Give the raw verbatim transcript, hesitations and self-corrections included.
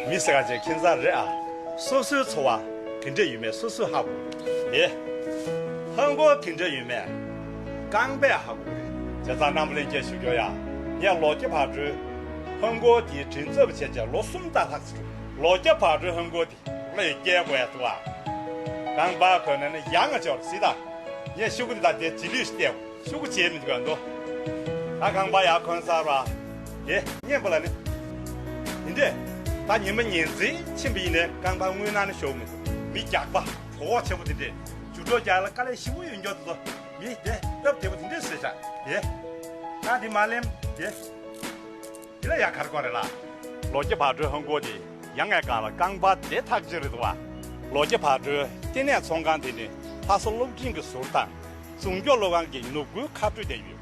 མི་ཟེར་ག་ཅིག་ཁྱད་མཚར་རེད་ཨ། སོ་སོའི་འཚོ་བ་ག་འདྲ་ཡོད་མེད་སོ་སོས་ཧ་གོ་རེད། ཧང་གོ་ག་འདྲ་ཡོད་མེད་རྐང་པས་ཧ་གོ་རེད། བྱས་ཙང་རྣམ་པ་ལྷན་རྒྱས་ཞུ་རྒྱུ་ཡ། ངས་ལོ་བརྒྱ་བག་གྲོའི་ཧང་གོ་ག་དེའི་མགྲིན་ཚབ་བྱས་བྱས་ལོ་གསུམ་ལྷག་ལྷག་ཙམ། ལོ་བརྒྱ་བག་གྲོའི་ཧང་གོ་ག་དེ་ལ་ཡི་སྐྱེལ་དགོས་ཡ་འདུག་ཨ། རྐང་པ་གོན་ནས་ནི་ཡང་ང་ཅོར་སྲིད་ད། ངས་ཤོག་གུ་འདི་དང་དེ་རྗེས་ལུས་ཤིག་བལྟས། ཤོག་གུ་བྱས་མི་འདུག་ག་འདུག་ད་རྐང་པ་ཡར་གོན་ཚར་བ། དེ་གཉེན་པོ་ལ་ནི། དེ་འདྲས། ད་ཉི་མ་ངོས་འཛིན་ཕྱིན་པ་ཡིན་ནའི་རྐང་པ་དངུལ་ནང་ནས་ཤོར་མི་འདུག་མི་རྒྱགས་པ་གྲོགས་ཆེན་པོ་དེ་འདྲས་རྒྱུ་འགྲོ་རྒྱག་ལ་དཀའ་ལས་ཞེ་པོ་ཡོད་མགྱོགས་དེ་ཚོ་མི་དེ་སྟབས་བདེ་པོ་དེ་འདྲས་བཟོས་བཞག་དེ། ད་དེ་མ་ལེན་དེ། དེ་ལ་ཡ་གར་གོ་རེད་ལ། ལོ་བརྒྱ་བག་གྲོའི་ཧང་གོ་ག་དེ་ཡང་ངའི་སྒང་ལ་རྐང་པ་དེ་ཐག་ཆོད་རེད་འདུག་བ། ལོ་བརྒྱ་བག་གྲོའི་ལྟེ་གནས་ཚོང་ཁང་དེ་ནི་ལྷ་ས་སློབ་འབྲིང་གི་ཟུར་དང་། ཟུང་སྐྱོང་སློབ་ཁང་གི་ནུབ་སྒོའི་ཁ་སྤྲོད་དེ་ཡོད།